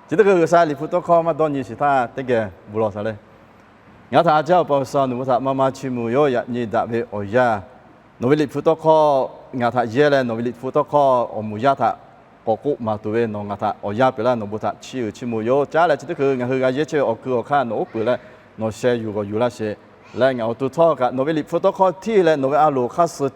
Chi teˇ hkui G'uiˬsha Liꞈ hpu tawˇ hkawˇ maˇ dawˇ nyi shiˍ htaˇ teˇ geh bon lawˬ shaˍ le. Ngaˬ htaꞈ a jaˇ awˬ pa G'uiˬsha, nawˬ hui htaꞈ maˇ maˇ chiˇ mvuh yoˬ. Yaꞈ nyi daꞈ ve awˬ yanˇ, nawˬ ve Liꞈ hpu tawˇ hkawˇ ngaˬ htaꞈ yehˇ leh, nawˬ ve Liꞈ hpu tawˇ hkawˇ awˬ moˍ yaˇ htaꞈ k'awꞈ k'oˆ maˍ tuˬ ve nawˬ ngaˬ htaꞈ awˬ yanˇ peꞈ laˇ, nawˬ bon htaꞈ chiˇ uiˍ chiˇ mvuh yoˬ. Caˉ leh chi teˇ hkui ngaˬ hui g'a yehˇ chehˇ ve awˬ kui awˬ hk'aˇ nawˬ oˉ peunˍ leh nawˬ sheh yuˬ g'awˬ yuˬ laˇ sheˍ. Leh ngaˬ awˬ to htawˇ kaꞈ nawˬ ve Liꞈ hpu tawˇ hkawˇ htiˇ leh nawˬ ve a loˍ hk'aˇ suh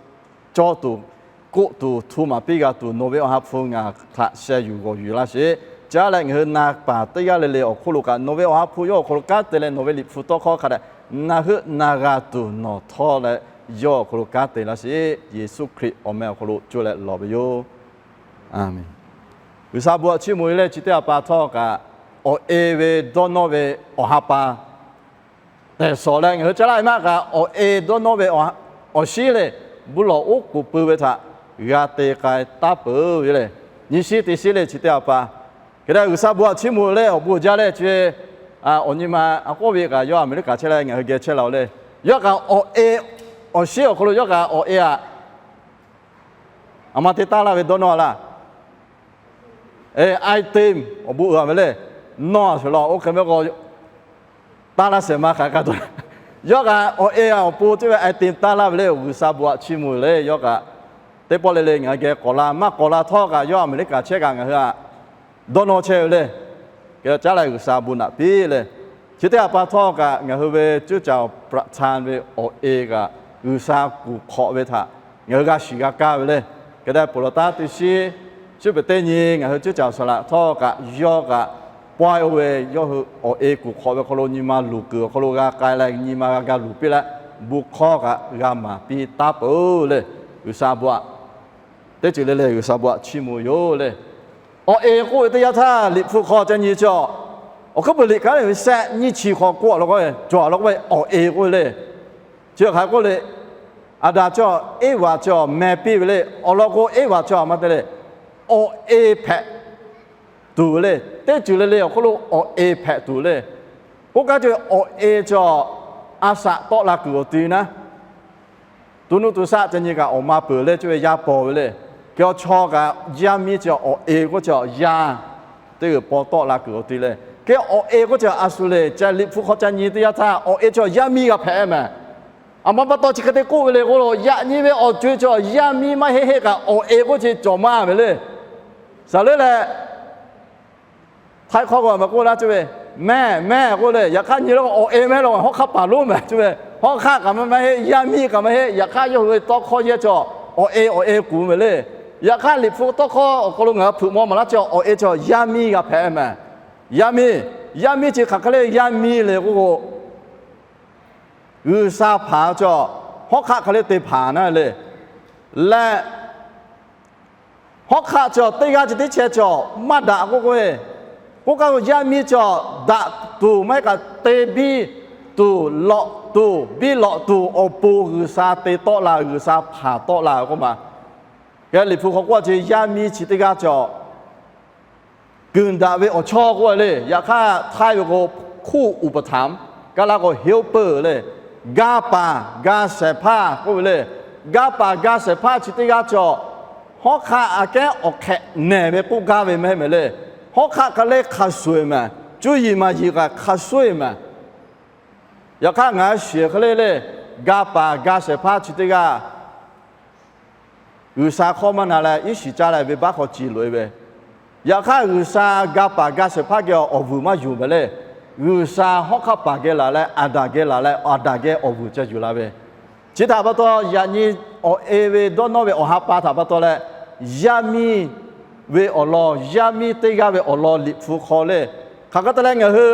cawˇ tuˬ, k'oˆ tuˬ, htu maˍ piˇ g'a tuˬ, nawˬ ve awˬ ha hpu ngaˬ htaꞈ sheh yuˬ g'awˬ yuˬ laˇ sheˍ. Caˉ leh ngaˬ hui na paˍ teˇ g'aˇ le le awˬ hk'oˆ lo kaꞈ nawˬ ve awˬ ha hpu yawˇ awˬ hk'aw lo kanˉ te leh nawˬ ve Liꞈ hpu tawˇ hkawˇ hk'a dehꞈ na heuˆ na g'a tuˬ nawˬ htawˇ leh yawˇ awˬ hk'aw lo kanˉ te laˇ sheˍ. Yeˍsuˆ Hkriꞈ awˬ meh awˬ hk'aw lo co leh lawˬ ve yoˬ. Aˍmenˍ. G'uiˬsha bon htaꞈ chiˇ mvuh ve lehˬ, chi teˇ ha pa htawˇ kaꞈ awˬ e ve dawˇ nawˇ ve awˬ ha pa tehˬ shawˍ leh, ngaˬ hui caˉ laˇ ve maˇ kaꞈ awˬ e dawˇ nawˇ ve awˬ shinˉ lehˬ, bon lawˬ oˉ k'oˍ pui ve htaꞈ g'a te k'ai taˉ peuˬ ve le. Nyi shiˉ teˇ shiˉ le chi teˇ ha pa. Hk'e te G'uiˬsha bon htaꞈ chiˇ mvuh leh awˬ bon uiˍ jaˇ leh chi ve awˬ nyi ma a k'oˆ ve kaꞈ yawˇ Aˍmeˍriˆkaˍ chehˇ leh ngaˬ hui geh chehˇ la-o le. Yawˇ kaꞈ awˬ e, awˬ shinˉ awˬ hk'aw lo yawˇ kaꞈ awˬ e aꞈ a ma te taˇ laˇ ve dawˇ nawˇ laˇ. Item awˬ bon uiˍ ve le. Nawˇ a shuˍ la oˇ hk'e meh k'o, taˇ laˇ shehˍ ma hk'aˬ hk'e taw. Yawˇ kaꞈ awˬ e awˬ pon teˇ ve item taˇ laˇ ve le. G'uiˬsha bon htaꞈ chiˇ mvuh le. Yawˇ kaꞈ teˇ pawˆ le le ngaˬ hui geh k'awꞈ la, maˇ k'awꞈ la htawˇ kaꞈ yawˇ Aˍmeˍriˆkaˍ chehˇ kaꞈ ngaˬ hui htaꞈ dawˇ nawˇ chehˇ ve le. Hk'e caˉ leh G'uiˬsha bon naꞈ piˇ le. Chi teˇ ha pa htawˇ kaꞈ ngaˬ hui ve cuˇ caˍ ประธาน ve awˬ e kaꞈ G'uiˬsha kuˬ hk'awꞈ ve htaꞈ ngaˬ hui g'a shiˍ g'a kaˇ ve le. Hk'e te peuˬ laˬ taˉ teˇ shiˉ, shuˉ peuˬ teˇ nyi ngaˬ hui cuˇ caˍ saˍ laꞈ htawˇ kaꞈ yawˇ kaꞈ pawehˇ oˇ ve yawˇ hui awˬ e kuˬ hk'awꞈ ve hk'aw lo nyi ma luˬ kuiˬ awˬ hk'aw lo g'a k'ai leh nyi ma g'a ga luˬ piˇ leh, bon hkawˇ kaꞈ g'a maˍ piˇ taˉ peuˬ le. G'uiˬsha bon aꞈ teˇ ceuˬ le le G'uiˬsha bon htaꞈ chiˇ mvuh yoˬ le. Awˬ e k'oˆ ve teˇ yanˇ htaˇ Liꞈ hpu hk'aw ca nyi cawˬ. Awˬ hkuiˉ puiˍ liꞈ kanˉ ve shehˆ nyiˇ chi hk'aw k'oˆ a law k'o, cawˬ a law k'o ve awˬ e k'oˆ ve le. Chi hk'aˬ hk'e k'oˆ le. Aˍdanˍ cawˬ, Eˇvaꞈ cawˬ, meh piˇ ve le. Awˬ lawn k'o Eˇvaꞈ cawˬ a ma te le. Awˬ e hpehꞈ tuˬ ve le. Teˇ ceuˬ le le awˬ hk'oˆ lo awˬ e hpehꞈ tuˬ le. K'oˆ kaˉ cawˬ ve awˬ e cawˬ a shaꞈ tawˆ la kuiˬ awˬ ti naˉ, to nuˇ to shaˆ ca nyi kaꞈ awˬ ma peuˬ leh cawˬ ve yaˇ paw ve le. Kehˬ awˬ chaw kaꞈ yaˇ miˇ cawˬ awˬ e k'oˆ cawˬ yaˇ teˇ g'uiˬ paw tawˆ la kuiˬ awˬ ti le. Kehˬ awˬ e k'oˆ cawˬ a shu le. Ca Liꞈ hpu hk'aw ca nyi teˇ yanˇ htaˇ awˬ e cawˬ yaˇ miˇ g'a hpehꞈ meh. A ma pa taw chi hk'e te k'oˆ ve le k'o, yaꞈ nyi ve awˬ co-e cawˬ yaˇ miˇ maˇ heˆ heˆ kaꞈ awˬ e k'oˆ chi cawˬ maˇ ve le. Saˍ leuˉ leh Htaiˇ hkawˇ k'o maˇ k'oˆ laˇ cawˬ ve, meh meh k'oˆ le. Yaꞈ hk'aˇ nyi la awˬ e meh la hawˉ hk'aˆ paˍ lonˉ meh cawˬ ve, hawˉ hk'aˆ kaꞈ maˇ heˆ, yaˇ miˇ kaꞈ maˇ heˆ. Yaꞈ hk'aˇ yawˇ hui ve tawˇ hkawˇ yehˇ cawˬ awˬ e awˬ e kuˬ ve le. Yaꞈ hk'aˇ Liꞈ hpu tawˇ hkawˇ awˬ hk'aw lo ngaˬ hui hpeuꞈ maw maˍ laˇ cawˬ awˬ e cawˬ yaˇ miˇ g'a hpehꞈ meh. Yaˇ miˇ, yaˇ miˇ chi hk'aˬ hk'e le yaˇ miˇ le k'oˆ k'o, G'uiˬsha hpanˍ cawˬ, hawˉ hk'aˆ hk'e le te hpanˍ naˉ le. Leh hawˉ hk'aˆ cawˬ teˇ g'aˇ ceh tiˉ chehˇ cawˬ maˇ daꞈ k'oˆ k'o, k'oˆ kaˇ k'o yaˇ miˇ cawˬ daꞈ tuˬ maˇ heˆ kaꞈ te biˇ tuˬ, lawꞈ tuˬ, biˇ lawꞈ tuˬ awˬ pon G'uiˬsha te tawˆ la, G'uiˬsha hpanˍ tawˆ la ve k'oˆ ma. Hk'e Liꞈ hpu hk'aw k'oˆ a ceh yaˇ miˇ chi teˇ g'aˇ cawˬ kuiˬ daꞈ ve awˬ chawˇ k'oˆ ve le. Yaꞈ hk'aˇ htaiˇ ve k'o ผู้อุปถัมภ์, kaˇ laˇ k'o helper le. Ga paˍ ga shehˍ hpaˇ k'oˆ ve le. Ga paˍ ga shehˍ hpaˇ chi teˇ g'aˇ cawˬ hawˉ hk'aˆ aꞈ kehˉ awˬ hk'ehꞈ nehˬ ve k'oˆ gaˇ ve meh meh le. Hawˉ hk'aˆ hk'e le hk'a shuˍ eˬ meh, cuˇ yiˍ maˍ yiˍ kaꞈ hk'a shuˍ eˬ meh. Yaꞈ hk'aˇ ngaˬ shiˍ hk'e le le, ga paˍ ga shehˍ hpaˇ chi teˇ g'aˇ G'uiˬsha hkawˇ maˇ na leh iˉ shiˍ caˇ leh venˇbaˆ hk'aw ci loꞈ e ve. Yaꞈ hk'aˇ G'uiˬsha ga paˍ ga shehˍ hpaˇ geh awˬ vuiˬ maˇ yuˬ meh le. G'uiˬsha hawˉ hk'aˆ paˍ geh laˬ leh, Aˍdanˍ geh laˬ leh, Aˍdanˍ geh awˬ vuiˬ ca yuˬ la ve. Chi htaꞈ pa taw yaꞈ nyi awˬ e ve dawˇ nawˇ ve awˬ ha pa htaꞈ pa taw leh, yaˇ miˇ ve awˬ lawn, yaˇ miˇ teˇ g'aˇ ve awˬ lawn Liꞈ hpu hk'aw le. Hk'aˬ hk'e te leh ngaˬ hui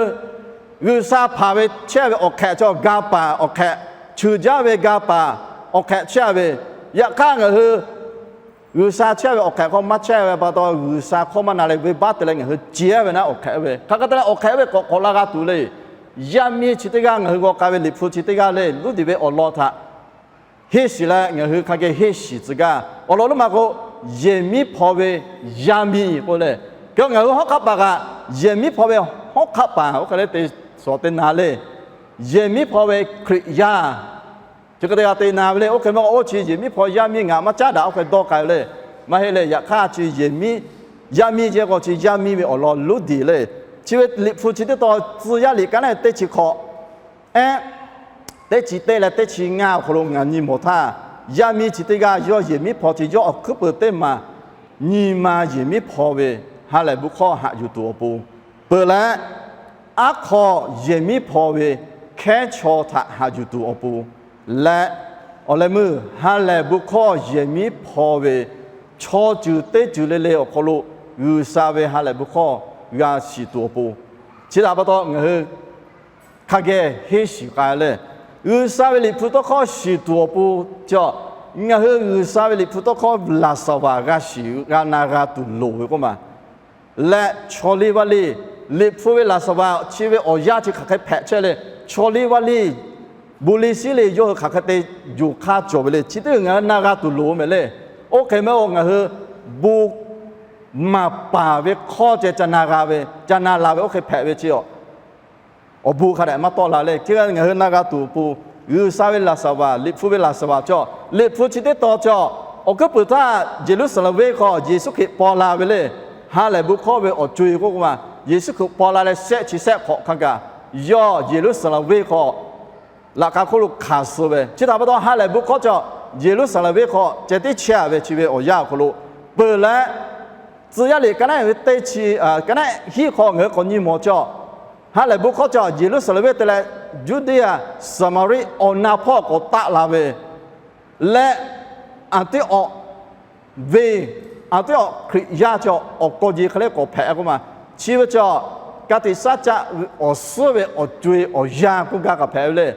G'uiˬsha hpanˍ ve chehˇ ve awˬ hk'ehꞈ cawˬ ga paˍ awˬ hk'ehꞈ, cheuˬ jaˇ ve ga paˍ awˬ hk'ehꞈ chehˇ ve. Yaꞈ hk'aˇ ngaˬ hui G'uiˬsha chehˇ ve awˬ hk'ehꞈ hk'aw maˇ chehˇ ve pa taw G'uiˬsha hkawˇ maˇ na leh venˇbaˆ te leh ngaˬ hui ce-a ve naˉ awˬ hk'ehꞈ ve. Hk'aˬ hk'e te leh awˬ hk'ehꞈ ve k'awꞈ k'awꞈ la g'a tuˬ le. Yaˇ miˇ chi teˇ g'aˇ ngaˬ hui g'aw k'ai ve Liꞈ hpu chi teˇ g'aˇ le, luˉ diˍ ve awˬ lawn htaꞈ henˇ shiˍ leh ngaˬ hui hk'a geh henˇ shiˍ tcuh gaˇ. Awˬ lawn lonˉ ma k'o, yehˬ miˉ hpaw ve yaˇ miˇ k'oˆ le. Kehˬ ngaˬ hui hawˉ hk'aˆ paˍ kaꞈ, yehˬ miˉ hpaw ve hawˉ hk'aˆ paˍ oˇ hk'e le te shawˍ te na le. Yehˬ miˉ hpaw ve Hkriꞈ yaˇ chi hk'e te g'a te na ve le. Oˇ hk'e maˇ k'o oˇ chi yehˬ miˉ hpaw yaˇ miˇ ngaˬ maˇ caˉ daꞈ oˇ hk'e dawˇ k'ai ve le. Maˇ heˆ leh yaꞈ hk'aˇ chi yehˬ miˉ, yaˇ miˇ ceh k'o chi yaˇ miˇ ve awˬ lawn luˉ diˍ le. Chi ve Liꞈ hpu chi teˇ tawn tcuh yaˇ liꞈ ka naˉ teˇ chi hkawꞈ, ehˉ, teˇ chi teˇ leh teˇ chi ngaˇ awˬ hk'aw lo ngaˬ nyi mawˬ htaˇ, yaˇ miˇ chi teˇ g'aˇ yawˇ yehˬ miˉ hpaw ce yawˇ awˬ hkuiˉ peuˬ teˇ maˬ nyi ma yehˬ miˉ hpaw ve ha lehˬ bon hkawˇ haꞈ yuˬ tuˬ awˬ pon peuˬ leh, aˉ hk'aw yehˬ miˉ hpaw ve hkehˉ chaw htaꞈ haꞈ yuˬ tuˬ awˬ pon leh, awˬ leh meuˇ ha lehˬ bon hkawˇ yehˬ miˉ hpaw ve chaw ceuˬ teˇ ceuˬ le le awˬ hk'aw lo G'uiˬsha ve ha lehˬ bon hkawˇ g'a shiˍ tuˬ awˬ pon, chi htaꞈ pa taw ngaˬ hui hk'a geh henˇ shiˍ k'ai leh, G'uiˬsha ve Liꞈ hpu tawˇ hkawˇ shiˍ tuˬ awˬ pon chi, ngaˬ hui G'uiˬsha ve Liꞈ hpu tawˇ hkawˇ laˍ saˍ vaˍ g'a shiˍ g'a na g'a tuˬ loˍ ve k'oˆ ma. Leh chaw liˇ vaˇ liˇ, Liꞈ hpu ve laˍ saˍ vaˍ chi ve awˬ yanˇ chi hk'aˬ hk'e hpehꞈ chehˇ le, chaw liˇ vaˇ liˇ, bon liˇ shiˉ liˇ yawˇ hui hk'aˬ hk'e te yuˬ hk'aˇ cawˬ ve le. Chi teˇ g'uiˬ ngaˬ hui na g'a tuˬ loˍ mehˍ le. Oˇ hk'e mehˆ-oˬ, ngaˬ hui bon maˍ paˍ ve hkawˇ ceh ca na g'a ve, ca na la ve oˇ hk'e hpehꞈ ve chi, awˬ bon hk'a dehꞈ maˇ tawˆ la le. Hk'e ngaˬ hui na g'a tuˬ awˬ pon, G'uiˬsha ve laˍ saˍ vaˍ, Liꞈ hpu ve laˍ saˍ vaˍ chi, Liꞈ hpu chi teˇ tawn chi, awˬ hkuiˉ puiˍ htaˇ Yeˍruˆsaˍlehnˍ venˇ hk'aw Yeˍsuˆ Hkriꞈ paw la ve le. Ha lehˬ bon hkawˇ ve awˬ co-e k'oˆ ma, Yeˍsuˆ Hkriꞈ paw la leh shehˆ chi shehˆ hk'awꞈ hk'a gaˬ, yawˇ Yeˍruˆsaˍlehnˍ venˇ hk'aw laꞈ ka hk'oˆ lo hkanˍ suh ve. Chi htaꞈ pa taw ha lehˬ bon hkawˇ chi Yeˍruˆsaˍlehnˍ venˇ hk'aw ceh tiˉ chehˇ ve chi ve awˬ yanˇ awˬ hk'aw lo peuˬ leh, tcuh yaˇ liꞈ ka naˉ ve teˇ chi, ka naˉ hiˉ hk'aw ngaˬ hui k'awꞈ nyi mawˬ chi, ha lehˬ bon hkawˇ chi Yeˍruˆsaˍlehnˍ venˇ te leh Juˇdiˆ, Saˍmaˍriˆ awˬ na hpawˇ k'awꞈ taˆ la ve leh, Anˍtiˆawꞈ venˇ, Anˍtiˆawꞈ Hkriꞈ yaˇ chi awˬ k'aw ji hk'e le k'awꞈ hpehꞈ k'oˆ ma. Chi ve chi ka tiꞈ shaˉ caˆ awˬ suhˉ ve awˬ co-e awˬ yanˇ k'oˆ gaˇ kaꞈ hpehꞈ ve le.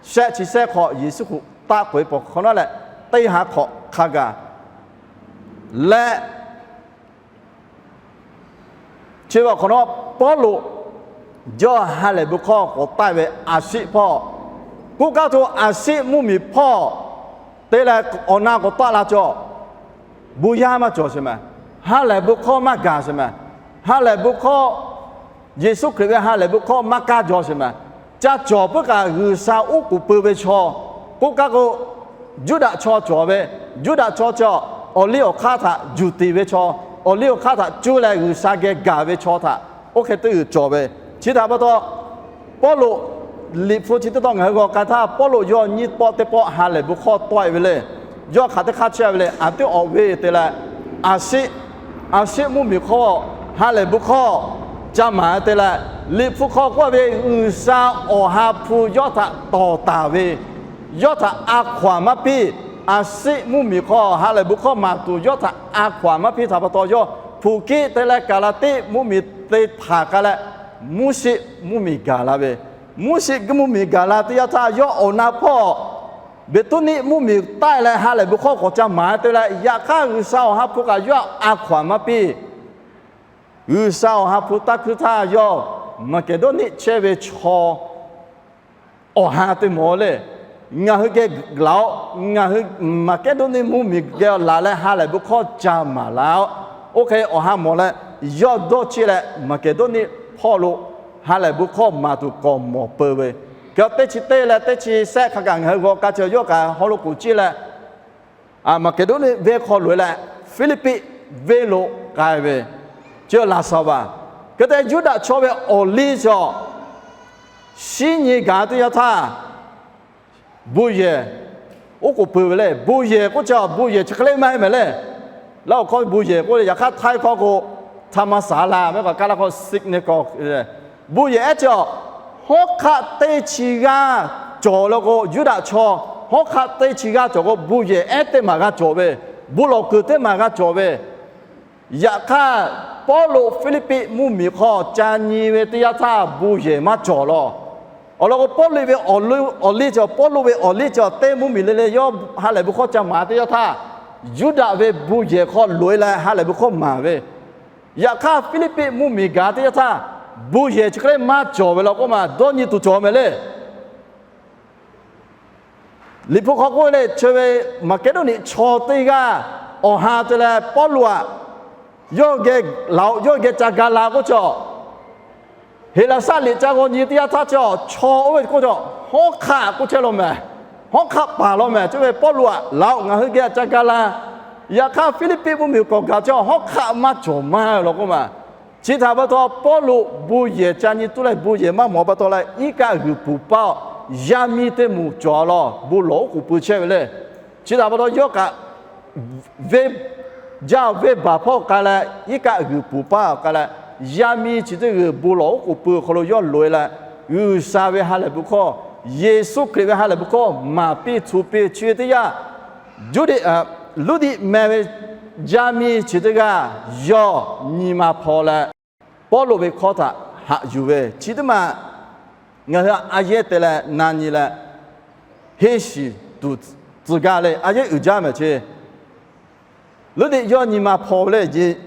Shehˆ chi shehˆ hk'awꞈ Yeˍsuˆ Hkriꞈ taˆ k'oꞈ-e peuˬ hk'awꞈ nawˉ leh, teˇ ha hk'awꞈ hk'a gaˬ leh, chi ve awˬ hk'awꞈ nawˉ Pawˇluꞈ yawˇ ha lehˬ bon hkawˇ k'awꞈ taˆ ve Aˍsiˆ hpawˇ, k'oˆ kaˇ to Aˍsiˆ mvuhˇmiˬ hpawˇ te leh awˬ na k'awꞈ taˆ la cawˬ, bon yaˇ maˇ cawˬ sheˍ mehˍ. Ha lehˬ bon hkawˇ maˇ gaˬ sheˍ mehˍ. Ha lehˬ bon hkawˇ, Yeˍsuˆ Hkriꞈ ve ha lehˬ bon hkawˇ maˇ kaˇ jaw sheˍ mehˍ. Ca cawˬ puiˉ kaꞈ G'uiˬsha uˉ k'oˍ peu ve chaw, k'oˆ kaˇ k'o, Yuˇdaꞈ chaw cawˬ ve, Yuˇdaꞈ chaw cawˬ, awˬ liˇ awˬ hk'aˇ htaꞈ juˬ tiˍ ve chaw, awˬ liˇ awˬ hk'aˇ htaꞈ cuˇ leh G'uiˬsha geh gaˬ ve chaw htaꞈ oˇ hk'e teˇ g'uiˬ cawˬ ve. Chi htaꞈ pa taw, Pawˇluꞈ, Liꞈ hpu chi teˇ tawn ngaˬ hui g'aw k'ai htaˇ, Pawˇluꞈ yawˇ nyiˇ pawˆ teˇ pawˆ ha lehˬ bon hkawˇ tawˆ-e ve le. Yawˇ hk'aˬ teˇ hk'aˇ chehˇ ve le. Anˍtiˆawꞈ venˇ te leh Aˍsiˆ, Aˍsiˆ mvuhˇmiˬ hk'aw ha lehˬ bon hkawˇ ca maˍ te leh, Liꞈ hpu hk'aw k'oˆ ve G'uiˬsha Awˬ ha hpu yawˇ htaꞈ tawˍ taˍ ve, yawˇ htaꞈ a hkaw-anˬ maˇ piˇ. Aˍsiˆ mvuhˇmiˬ hk'aw ha lehˬ bon hkawˇ maˍ tuˬ yawˇ htaꞈ a hkaw-anˬ maˇ piˇ htaꞈ pa taw, yawˇ Hpuˍkiˆ te leh Kaˍlaˍtiˆ mvuhˇmiˬ te hpanˍ k'ai leh, Muˇshiˆ mvuhˇmiˬ gaˬ la ve. Muˇshiˆ mvuhˇmiˬ gaˬ la teˇ yanˇ htaˇ, yawˇ awˬ na hpawˇ Beˍtuˇniˆ mvuhˇmiˬ taˆ-e leh ha lehˬ bon hkawˇ k'awꞈ ca maˍ te leh, yaꞈ hk'aˇ G'uiˬsha Awˬ ha hpu kaꞈ yawˇ a hkaw-anˬ maˇ piˇ. G'uiˬsha Awˬ ha hpu taˇ hkuiˇ htaˇ, yawˇ Maˍkeˍdawˇniˆ chehˇ ve chaw awˬ ha te mawˬ le. Ngaˬ hui geh laˬ-oꞈ. Ngaˬ hui Maˍkeˍdawˇniˆ mvuhˇmiˬ geh laˬ leh ha lehˬ bon hkawˇ ca maˍ laˬ-oꞈ. Oˇ hk'e awˬ ha mawˬ leh, yawˇ dawˇ cheˆ leh Maˍkeˍdawˇniˆ hpawˇ lo ha lehˬ bon hkawˇ maˍ tuˬ k'awꞈ mawˬ peu ve. Hk'e teˇ chi teˇ leh teˇ chi sehˆ hk'a gaˬ ngaˬ hui g'aw k'ai chi, yawˇ kaꞈ haw lo k'oˍ ciˇ leh, Maˍkeˍdawˇniˆ venˇ hk'aw loꞈ-e leh, Hpiˇliˇpiˆ venˇ lo k'ai ve, chi laˍsaˍvaˍ. Hk'e te Yuˇdaꞈ chaw ve awˬ liˇ chi, shinˉ nyi gaˬ teˇ yanˇ htaˇ, bon yehˬ oˉ k'oˍ pui ve le. Bon yehˬ k'oˆ chi, bon yehˬ chi hk'e le maˇ heˆ mehˍ le. Laˇ awˬ hkawˇ bon yehˬ k'oˆ le, yaꞈ hk'aˇ htaiˇ hkawˇ k'o, ธรรมศาลา mehˆ k'o, kaˇ laˇ hkawˇ synagogue. Bon yehˬ ehˉ chi, hawˉ hk'aˆ teˇ chi g'aˇ cawˬ la k'o, Yuˇdaꞈ chaw hawˉ hk'aˆ teˇ chi g'aˇ cawˬ k'o, bon yehˬ ehˉ teˇ maˬ g'a cawˬ ve, bon lawˬ kuiˬ teˇ maˬ g'a cawˬ ve. Yaꞈ hk'aˇ, Pawˇluꞈ Hpiˇliˇpiˆ mvuhˇmiˬ hk'aw ca nyi ve teˇ yanˇ htaˇ, bon yehˬ maˇ cawˬ law. Awˬ lawn k'o, Pawˇluꞈ ve awˬ liˇ cawˬ, Pawˇluꞈ ve awˬ liˇ cawˬ teˇ mvuhˇmiˬ le le yawˇ ha lehˬ bon hkawˇ ca maˍ teˇ yanˇ htaˇ, Yuˇdaꞈ ve bon yehˬ hk'aw loꞈ-e leh ha lehˬ bon hkawˇ maˍ ve. Yaꞈ hk'aˇ, Hpiˇliˇpiˆ mvuhˇmiˬ gaˬ teˇ yanˇ htaˇ, bon yehˬ chi hk'e le maˇ cawˬ ve law k'oˆ ma, dawˇ nyi tuˬ cawˬ mehˍ le. Liꞈ hpu hk'aw k'oˆ ve le, chi ve Maˍkeˍdawˇniˆ chaw teˇ g'aˇ awˬ ha te leh Pawˇluꞈ aꞈ, yawˇ geh laˬ-oꞈ, yawˇ geh ca ga la k'oˆ chi, Heˍlaˍsaˆ liꞈ ca g'aw nyi teˇ yanˇ htaˇ chi, chaw oˇ ve k'oˆ chi, hawˉ hk'aˆ k'oˆ chehˇ law mehˍ. Hawˉ hk'aˆ paˍ law mehˍ. Chi ve Pawˇluꞈ aꞈ, laˬ-oꞈ, ngaˬ hui geh ca ga la. Yaꞈ hk'aˇ, Hpiˇliˇpiˆ mvuhˇmiˬ k'awꞈ gaˬ chi hawˉ hk'aˆ maˇ cawˬ maˇ law k'oˆ ma. Chi htaꞈ pa taw, Pawˇluꞈ bon yehˬ ca nyi tuˉ leh bon yehˬ maˇ mawˬ pa taw leh, iˉ kaˆ g'uiˬ puˍ paˇ-oˬ, yaˇ miˇ teˇ moˍ cawˬ a law, bon lawˬ oˉ k'oˍ pui chehˇ ve le. Chi htaꞈ pa taw, yawˇ kaꞈ venˇ jaˇ, venˇ baˬ hpawˇ k'ai leh, iˉ kaˆ g'uiˬ puˍ paˇ k'ai leh, yaˇ miˇ chi teˇ g'uiˬ bon lawˬ oˉ k'oˍ pui awˬ hk'aw lo yawˇ loꞈ-e leh, G'uiˬsha ve ha lehˬ bon hkawˇ, Yeˍsuˆ Hkriꞈ ve ha lehˬ bon hkawˇ maˍ piˇ htu piˇ. Chi ve teˇ yanˇ, Luˇdiˆ meh ve yaˇ miˇ chi teˇ g'aˇ yawˇ nyi ma hpaw leh, Pawˇluꞈ ve hkawˇ htaꞈ haꞈ yuˬ ve. Chi teˇ maˬ ngaˬ hui a yehˇ te leh na nyi leh, henˇ shiˍ tuˬ tcuh gaˇ le. A yehˇ uiˍ jaˇ mehˍ chi. Luˇdiˆ yawˇ nyi ma hpaw ve le,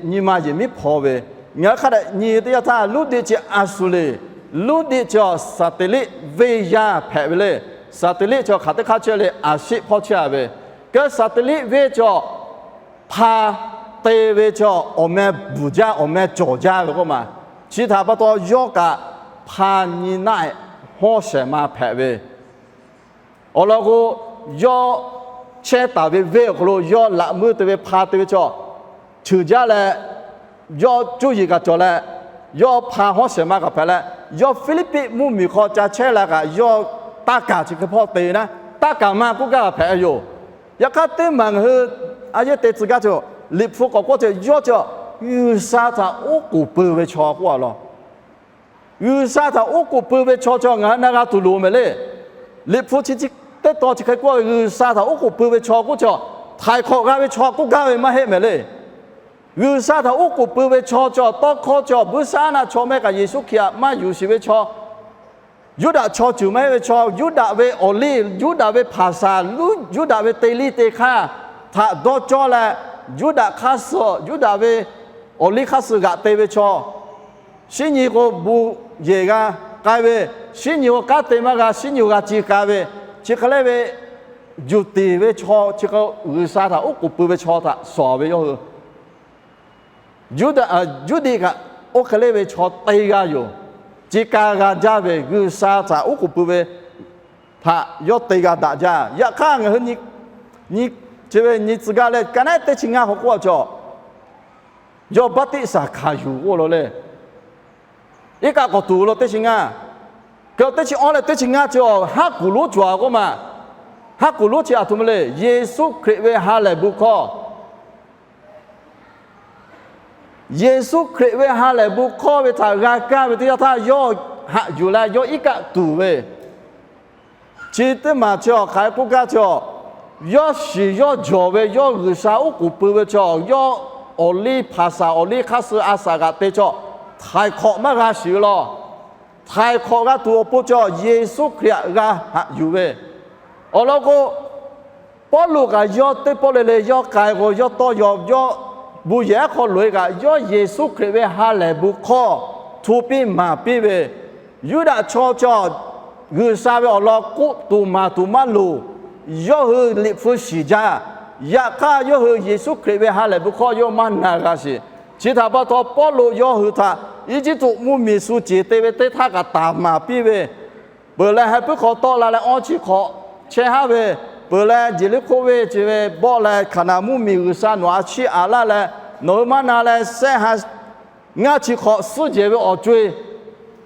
nyi ma yehˬ miˉ hpaw ve. Ngaˬ hui hk'a dehꞈ nyi teˇ yanˇ htaˇ, Luˇdiˆ chi a shu le. Luˇdiˆ chi-a, Saˍteˍliˆ venˇ yaˇ hpehꞈ ve le. Saˍteˍliˆ chi hk'aˬ teˇ hk'aˇ chehˇ le, Aˍsiˆ hpawˇ chehˇ-a ve. Keu Saˍteˍliˆ venˇ chi hpa te ve chi awˬ meh bvuhˬ jaˇ, awˬ meh cawˬ jaˇ ve k'oˆ ma. Chi htaꞈ pa taw, yawˇ kaꞈ hpa nyi naˆ-ehˍ hawˉ shehˍ ma hpehꞈ ve. Awˬ lawn k'o, yawˇ chehˇ taˍ ve venˇ awˬ hk'aw lo yawˇ laꞈ meuˇ te ve hpa te ve chi ceuˬ jaˇ leh, yawˇ cuˇ yiˍ kaꞈ cawˬ leh, yawˇ hpa hawˉ shehˍ ma kaꞈ hpehꞈ leh, yawˇ Hpiˇliˇpiˆ mvuhˇmiˬ hk'aw ca chehˇ la kaꞈ, yawˇ taˇ kaˍ chi hk'e hpawˇ te ve naˉ, taˇ kaˍ ma k'oˆ gaˇ kaꞈ hpehꞈ ve yoˬ. Yaꞈ hk'aˇ, teˇ maˬ ngaˬ hui a yehˇ te tcuh gaˇ chi, Liꞈ hpu k'awꞈ k'oˆ chi, yawˇ chi G'uiˬsha htaꞈ oˉ k'oˍ pui ve chaw k'oˆ a law. G'uiˬsha htaꞈ oˉ k'oˍ pui ve chaw chi ngaˬ hui na g'a tuˬ loˍ mehˍ le. Liꞈ hpu chi teˇ tawn chi hk'e k'oˆ ve, G'uiˬsha htaꞈ oˉ k'oˍ pui ve chaw k'oˆ chi, htaiˍ hk'awꞈ g'a ve chaw k'oˆ gaˇ ve maˇ heˆ mehˍ le. G'uiˬsha htaꞈ oˉ k'oˍ pui ve chaw chi, tawˇ hkawˇ chi, buiˇshaˆaˉnaˆ chaw mehˆ kaꞈ Yeˍsuˆ Hkriꞈ htaꞈ maˇ yuˬ sheˍ ve chaw, Yuˇdaꞈ chaw ceuˬ maˇ heˆ ve chaw, Yuˇdaꞈ ve awˬ liˇ, Yuˇdaꞈ ve hpaˍsaˍ, Yuˇdaꞈ ve te liˇ te hk'aˇ htaꞈ dawˇ cawˇ leh, Yuˇdaꞈ hk'aˇ suh, Yuˇdaꞈ ve awˬ liˇ hk'aˇ suh g'aꞈ te ve chaw, shinˉ nyi k'o bon yehˬ g'a k'ai ve, shinˉ nyi k'o kanˉ te maˇ g'a, shinˉ nyi k'o g'a ci k'ai ve, chi hk'e le ve yuˬ tiˍ ve chaw chi hk'e G'uiˬsha htaꞈ oˉ k'oˍ pui ve chaw htaꞈ shawˍ ve yawˇ hui Yuˇdaꞈ, Yuˇdiˆ kaꞈ oˇ hk'e le ve chaw teˇ g'aˇ yoˬ. Ci ka g'a jaˇ ve G'uiˬsha htaꞈ oˉ k'oˍ pui ve htaꞈ yawˇ te g'a daꞈ jaˇ. Yaꞈ hk'aˇ ngaˬ hui nyi, nyi, chi ve nyi tcuh gaˇ leh, ka naˉ teˇ chi ngaˇ hk'aw k'oˆ a chaw, yawˇ baˆtiˆsaˬ hkanˍ yuˬ k'oˆ law le. Iˉ kaˆ k'awꞈ tuˬ lo teˇ chi ngaˇ, keu teˇ chi awˇ leh teˇ chi ngaˇ chi awˬ haˉ kuˬ lonˉ cawˬ a k'oˆ ma. Haˉ kuˬ lonˉ chi aˬ htoꞈ ma le. Yeˍsuˆ Hkriꞈ ve ha lehˬ bon hkawˇ, Yeˍsuˆ Hkriꞈ ve ha lehˬ bon hkawˇ ve htaꞈ g'a kaˇ ve teˇ yanˇ htaˇ, yawˇ haꞈ yuˬ leh yawˇ iˉ kaˆ tuˬ ve, chi teˇ maˬ chi awˬ hk'aˬ hk'e k'oˆ gaˇ chi, yawˇ shiˍ yawˇ jawˬ ve, yawˇ G'uiˬsha oˉ k'oˍ pui ve chaw, yawˇ awˬ liˇ hpaˍsaˍ, awˬ liˇ hk'aˇ suh a saˍ g'aꞈ te chaw, htaiˍ hk'awꞈ maˇ g'a shiˍ ve law. Htaiˍ hk'awꞈ g'a tuˬ awˬ pon chaw Yeˍsuˆ Hkriꞈ htaꞈ g'a haꞈ yuˬ ve. Awˬ lawn k'o, Pawˇluꞈ kaꞈ yawˇ teˇ pawˆ le le yawˇ k'ai k'o, yawˇ tawˇ yaw, yawˇ bon yehˬ aˉ hk'aw loꞈ-e kaꞈ, yawˇ Yeˍsuˆ Hkriꞈ ve ha lehˬ bon hkawˇ hto piˇ maˍ piˇ ve, Yuˇdaꞈ chaw chaw G'uiˬsha ve awˬ lawn k'oˆ tuˬ maˍ tuˬ maˇ loˍ. Yawˇ hui Liꞈ hpu shiˍ jaˇ. Yaꞈ hk'aˇ, yawˇ hui Yeˍsuˆ Hkriꞈ ve ha lehˬ bon hkawˇ yawˇ maˇ na g'a sheˍ. Chi htaꞈ pa taw, Pawˇluꞈ yawˇ hui htaꞈ Eˇjiˇtuꞈ mvuhˇmiˬ shu ceˬ te ve teˇ htaˇ kaꞈ taˍ maˍ piˇ ve, peuˬ leh, ha puiˉ hk'aw tawˆ la leh awˇ chi hk'awꞈ chehˇ haˉ ve, peuˬ leh, Jeˍriˆhkoˇ venˇ chi ve bawˆ leh, Hkaˍnanˍ mvuhˇmiˬ G'uiˬsha nawˬ a chiˇ aꞈ laˇ leh, nawˬ hui maˇ na leh, sehˆ ha ngaˇ chi hk'awꞈ suhˉ jehˬ ve awˬ co-e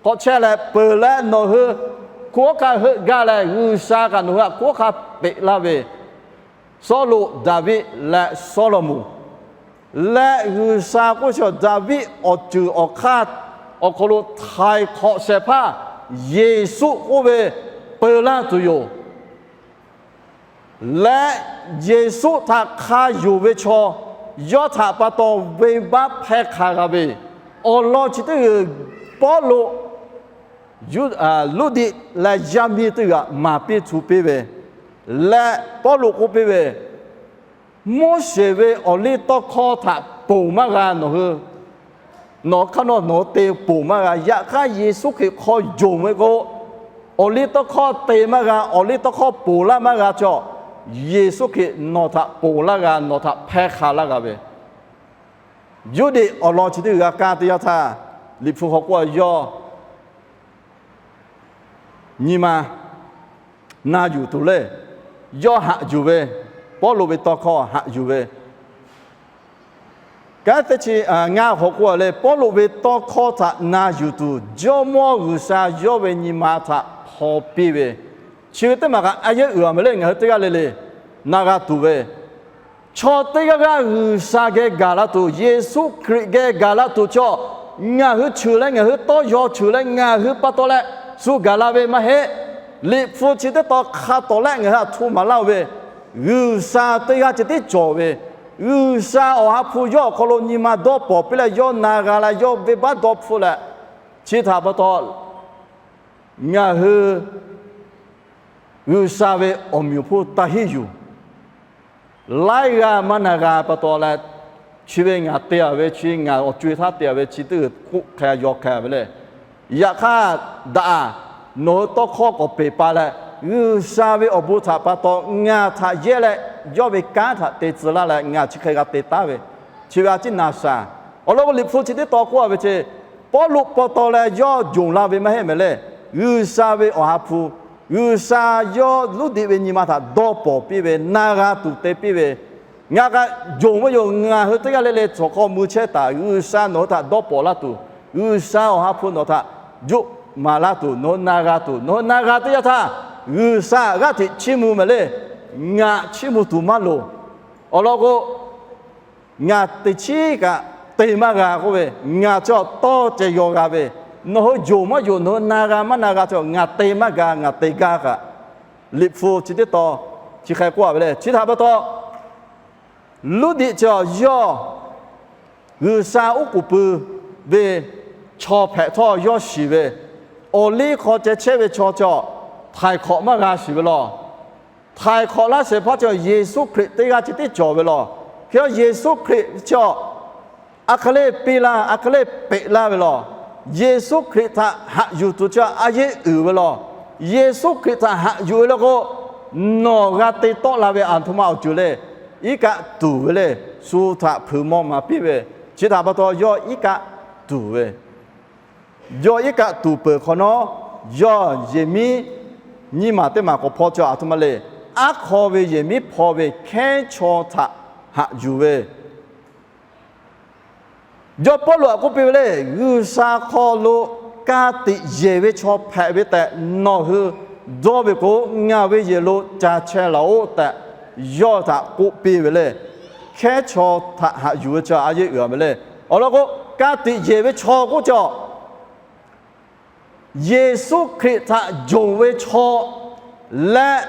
hk'awꞈ chehˇ leh, peuˬ leh nawˬ hui hkunˉ hawˉ hkanˇ heuˆ gaˇ leh, G'uiˬsha kaꞈ nawˬ hui htaꞈ hkunˉ hawˉ hkanˇ peꞈ laˇ ve, Sawˉluꞈ, Daˍviˆ leh Sawˉlaꞈmonˍ leh G'uiˬsha k'oˆ chi, Daˍviˆ awˬ ceuˬ awˬ hk'aˇ awˬ hk'aw lo htaiˍ hk'awꞈ shehˍ hpaˇ Yeˍsuˆ k'oˆ ve peu laˇ tuˬ yoˬ. Leh Yeˍsuˆ htaꞈ hk'a yonˍ ve chaw, yawˇ htaꞈ pa taw venˇbaˆ hpehˇ hk'a g'a ve, awˬ lawn chi teˇ g'uiˬ Pawˇluꞈ, Luˇdiˆ leh yaˇ miˇ teˇ g'aꞈ maˍ piˇ htu piˇ ve, leh Pawˇluꞈ k'oˆ piˇ ve, Moˉseˍ ve awˬliˇtawˇhkawˇ htaꞈ ponˬ maˇ g'a nawˬ hui, nawˬ hk'aˇ nawˇ nawˬ hui te ponˬ maˇ g'a. Yaꞈ hk'aˇ, Yeˍsuˆ Hkriꞈ hk'aw yonˍ ve k'o, awˬliˇtawˇhkawˇ te maˇ g'a, awˬliˇtawˇhkawˇ ponˬ laˇ maˇ g'a chaw, Yeˍsuˆ Hkriꞈ nawˬ htaꞈ ponˬ laˇ g'a, nawˬ htaꞈ hpehˇ hk'a laˇ g'a ve. Yuˇdiˆ awˬ lawn chi teˇ g'aˇ g'a kaˇ teˇ yanˇ htaˇ, Liꞈ hpu hk'aw k'oˆ a, yawˇ nyi ma na yuˬ tuˬ le, yawˇ haꞈ yuˬ ve, Pawˇluꞈ ve tawˇ hkawˇ haꞈ yuˬ ve, Kanˉ teˇ chi ngaˇ hk'awꞈ k'oˆ a leh, Pawˇluꞈ ve tawˇ hkawˇ htaꞈ na yuˬ tuˬ, Jawˇmawˇ G'uiˬsha yawˇ ve nyi ma htaꞈ hpaw piˇ ve, chi ve teˇ maˬ kaꞈ a yehˉ uiˍ a meh leh ngaˬ hui teˇ g'aˇ le le na g'a tuˬ ve, chaw teˇ g'aˇ g'aˇ G'uiˬsha geh gaˬ la tuˬ, Yeˍsuˆ Hkriꞈ geh gaˬ la tuˬ chaw, ngaˬ hui cheuˬ leh ngaˬ hui tawˇ yaw cheuˬ leh ngaˬ hui pa taw leh shu gaˬ la ve maˇ heˆ. Liꞈ hpu chi teˇ tawn hk'a tawˍ leh ngaˬ hui htaꞈ hto maˍ laˇ-oˬ ve, G'uiˬsha teˇ g'aˇ ceh tiˉ cawˬ ve, G'uiˬsha Awˬ ha hpu yawˇ awˬ hk'aw lo nyi ma dawˇ pawˍ piˇ leh yawˇ na g'a leh yawˇ venˇbaˆ dawˇ hpfuhˆ leh, chi htaꞈ pa taw ngaˬ hui G'uiˬsha ve awˬ meunˍ awˬ hponˇ taˇ hiˉ yuˬ. Laiˉ g'aˇ maˇ na g'a pa taw leh, chi ve ngaˬ te a ve, chi ngaˬ awˬ co-e htaˇ te a ve, chi teˇ g'uiˬ k'oˆ hk'a yaw hk'a ve le. Yaꞈ hk'aˇ daꞈ, nawˬ hui tawˇ hkawˇ k'awꞈ peˬ pa leh, G'uiˬsha ve awˬ bon htaꞈ pa taw ngaˬ htaꞈ yehˇ leh, yawˇ ve kanˉ htaꞈ te tcuh laˇ leh ngaˬ chi hk'e g'a te taˉ ve, chi ve a ciˉ na shaˍ. Awˬ lawn k'o, Liꞈ hpu chi teˇ tawn k'oˆ a ve chi, Pawˇluꞈ pa taw leh yawˇ jongˬ la ve maˇ heˆ meh leh, G'uiˬsha ve Awˬ ha hpu, G'uiˬsha yawˇ Luˇdiꞈ ve nyi ma htaꞈ dawˇ pawˍ piˇ ve, na g'a tuˬ te piˇ ve, ngaˬ kaꞈ jongˬ ve yoˬ. Ngaˬ hui teˇ g'aˇ le le cawˬ hk'aw mui chehˇ taˍ, G'uiˬsha nawˬ hui htaꞈ dawˇ pawˍ laˇ tuˬ, G'uiˬsha Awˬ ha hpu nawˬ htaꞈ juˆ maˍ laˇ tuˬ, nawˬ hui na g'a tuˬ, nawˬ hui na g'a teˇ yanˇ htaˇ, G'uiˬsha g'aˇ hteꞈ chiˇ mvuh meh leh, ngaˬ chiˇ mvuh tuˬ maˇ loˍ. Awˬ lawn k'o, ngaˬ teꞈ chiˉ kaꞈ te maˇ g'a k'oˆ ve, ngaˬ chi tawˇ ceh yaw g'a ve, nawˬ hui yonˍ maˇ yonˍ, nawˬ hui na g'a maˇ na g'a chi ngaˬ te maˇ g'a, ngaˬ te gaˇ kaꞈ, Liꞈ hpu chi teˇ taw chi hk'e k'oˆ a ve le. Chi htaꞈ pa taw, Luˇdiꞈ chi yawˇ G'uiˬsha oˉ k'oˍ pui ve chaw hpehꞈ htawˇ yawˇ shiˍ ve, awˬ liˇ hk'aw ceh chehˇ ve chaw chi htaiˍ hk'awꞈ maˇ g'a shiˍ ve law. Htaiˍ hk'awꞈ laˇ shehˍ hpaˇ chi Yeˍsuˆ Hkriꞈ teˇ g'aˇ ceh tiˉ cawˬ ve law. Hk'e Yeˍsuˆ Hkriꞈ chi a hk'e le piˇ laˇ, a hk'e le peꞈ laˇ ve law. Yeˍsuˆ Hkriꞈ htaꞈ haꞈ yuˬ tuˬ chi a yehˉ uiˍ ve law. Yeˍsuˆ Hkriꞈ htaꞈ haꞈ yuˬ ve law k'o, nawˬ g'a te tawˆ la ve a htoꞈ ma awˬ ceuˬ le, iˉ kaˆ tuˬ ve le. Shu htaꞈ hpeuꞈ maw maˍ piˇ ve, chi htaꞈ pa taw yawˇ iˉ kaˆ tuˬ ve, yawˇ iˉ kaˆ tuˬ peuˬ hk'awꞈ nawˉ, yawˇ yehˬ miˉ nyiˇ maˬ teˇ maˬ k'awꞈ hpaw chi a htoꞈ ma le. Aˉ hk'aw ve yehˬ miˉ hpaw ve hkehˉ chaw htaꞈ haꞈ yuˬ ve, yawˇ Pawˇluꞈ htaꞈ k'oˆ piˇ ve le. G'uiˬsha hk'aw lo ka tiꞈ yeˬ ve chaw hpehꞈ ve tehꞈ nawˬ hui dawˇ ve k'o, ngaˬ ve yehˬ lo ca chehˇ laˬ-oˆ tehꞈ, yawˇ htaꞈ k'oˆ piˇ ve le. Hkehˉ chaw htaꞈ haꞈ yuˬ ve chi a yehˉ uiˍ a ve le. Awˬ lawn k'o, ka tiꞈ yeˬ ve chaw k'oˆ chi Yeˍsuˆ Hkriꞈ htaꞈ yonˍ ve chaw leh,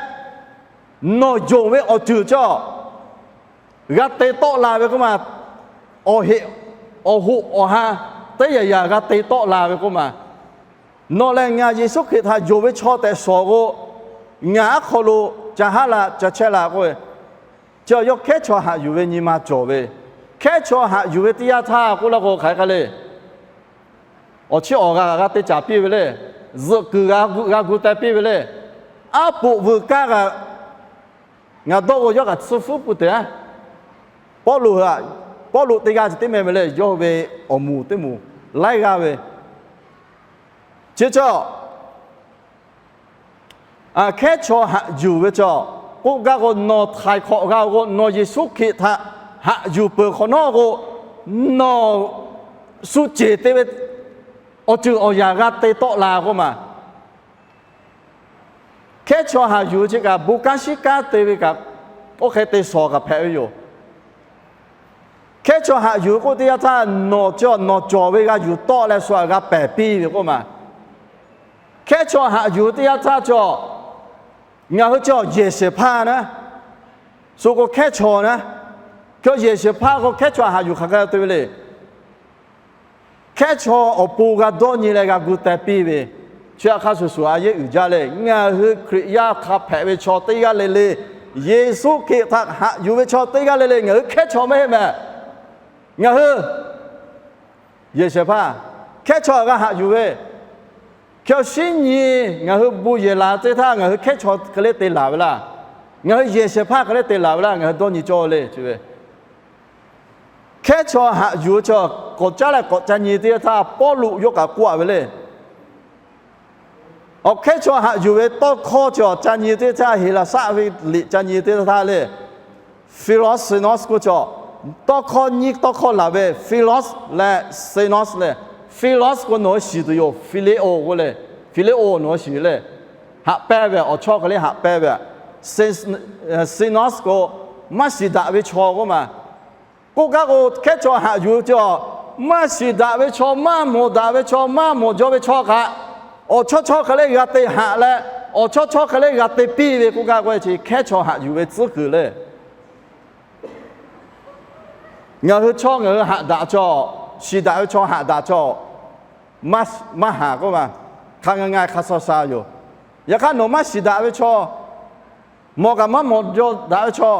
nawˬ yonˍ ve awˬ ceuˬ cawˬ g'a te tawˆ la ve k'oˆ ma, awˬ heꞈ awˬ hoꞈ awˬ ha teˇ yanˇ yanˇ g'a te tawˆ la ve k'oˆ ma, nawˬ lehˬ ngaˬ Yeˍsuˆ Hkriꞈ htaꞈ yonˍ ve chaw tehꞈ shawˍ k'o, ngaˬ aˉ hk'aw lo ca haˉ la ca chehˇ la k'oˆ ve, chi yawˇ hkehˉ chaw haꞈ yuˬ ve nyi ma cawˬ ve. Hkehˉ chaw haꞈ yuˬ ve teˇ yanˇ htaˇ k'oˆ laˇ k'o, hk'aˬ hk'e le, awˬ chiˇ awˬ g'a g'a te caˍ piˇ ve le. Zuhꞈ kuiˬ g'a gu teh piˇ ve le. Aˉ poꞈ vuiˬ kaˇ kaꞈ ngaˬ dawˇ k'o yawˇ kaꞈ tsuhˇ fuˉ pun te a. Pawˇluꞈ, Pawˇluꞈ teˇ g'aˇ ceh tiˉ meh ve le. Yawˇ ve awˬ moˍ teˇ moˍ laiˉ g'aˇ ve, chi cawˬ hkehˉ chaw haꞈ yuˬ ve cawˬ k'oˆ gaˇ k'o, nawˬ htaiˍ hk'awꞈ g'a k'o, nawˬ Yeˍsuˆ Hkriꞈ htaꞈ haꞈ yuˬ peuˬ hk'awꞈ nawˉ k'o, nawˬ shu ceˬ te ve awˬ ceuˬ awˬ yanˍ g'a te tawˆ la k'oˆ ma. Hkehˉ chaw haꞈ yuˬ ve chi kaꞈ bon kanˉ shiˉ kanˉ te ve kaꞈ, oˇ hk'e te shawˍ kaꞈ hpehꞈ ve yoˬ. Hkehˉ chaw haꞈ yuˬ ve k'oˆ teˇ yanˇ htaˇ, nawˬ chi nawˬ cawˬ ve g'a yuˬ tawˆ leh shu htaꞈ g'a pehˬ piˇ ve k'oˆ ma. Hkehˉ chaw haꞈ yuˬ ve teˇ yanˇ htaˇ cawˬ, ngaˬ hui cawˬ yehˬ shehˍ hpaˇ naˉ, shu k'o hkehˉ chaw naˉ, chaw yehˬ shehˍ hpaˇ k'o hkehˉ chaw haꞈ yuˬ hk'aˬ hk'e te ve le. Hkehˉ chaw awˬ pon g'a dawˇ nyi leh g'a gu teh piˇ ve, chi htaꞈ hk'a shuˍ shuˍ a yehˉ uiˍ jaˇ le. Ngaˬ hui Hkriꞈ yaˇ hk'a hpehꞈ ve chaw teˇ g'aˇ le le, Yeˍsuˆ Hkriꞈ htaꞈ haꞈ yuˬ ve chaw teˇ g'aˇ le le, ngaˬ hui hkehˉ chaw maˇ heˆ meh. Ngaˬ hui yehˬ shehˍ hpaˇ hkehˉ chaw g'a haꞈ yuˬ ve, hkehˉ shinˉ nyi ngaˬ hui bon yehˬ laˬ teˇ htaˇ ngaˬ hui hkehˉ chaw hk'e le te laˬ ve laˇ. Ngaˬ hui yehˬ shehˍ hpaˇ hk'e le te laˬ ve laˇ, ngaˬ hui dawˇ nyi cawˇ le chi ve. Hkehˉ chaw haꞈ yuˬ ve chaw k'awꞈ caˉ leh k'awꞈ ca nyi teˇ htaˇ, Pawˇluꞈ yawˇ kaꞈ k'oˆ a ve le. Awˬ hkehˉ chaw haꞈ yuˬ ve tawˇ hkawˇ chi awˬ ca nyi teˇ htaˇ, Heˍlaˍsaˆ ve liꞈ ca nyi teˇ htaˇ le, philoxenos k'oˆ cawˬ. Tawˇ hkawˇ nyiˇ tawˇ hkawˇ laˬ ve, philos leh xenos leh, philos k'o nawˬ hui shiˍ tuˬ yoˬ, phileo k'oˆ le, phileo nawˬ hui shiˍ le. Haꞈ pehnˇ ve, awˬ chawˇ hk'e le haꞈ pehnˇ ve. Xenos k'o maˇ shiˍ daꞈ ve chaw k'oˆ ma. K'oˆ gaˇ k'o, hkehˉ chaw haꞈ yuˬ ve chaw, maˇ shiˍ daꞈ ve chaw, maˇ mawˬ daꞈ ve chaw, maˇ mawˬ jaw ve chaw kaꞈ, awˬ chawˇ chawˇ hk'e le g'a te haꞈ leh, awˬ chawˇ chawˇ hk'e le g'a te piˇ ve k'oˆ gaˇ k'o, chi hkehˉ chaw haꞈ yuˬ ve tcuhˉ kuiˬ le. Ngaˬ hui chaw ngaˬ hui haꞈ daꞈ chaw, shiˍ daꞈ ve chaw haꞈ daꞈ chaw, maˇ haˍ k'oˆ ma, hk'a nga nga hk'a sha sha yoˬ. Yaꞈ hk'aˇ nawˬ maˇ shiˍ daꞈ ve chaw, mawˬ kaꞈ maˇ mawˬ jaw daꞈ ve chaw,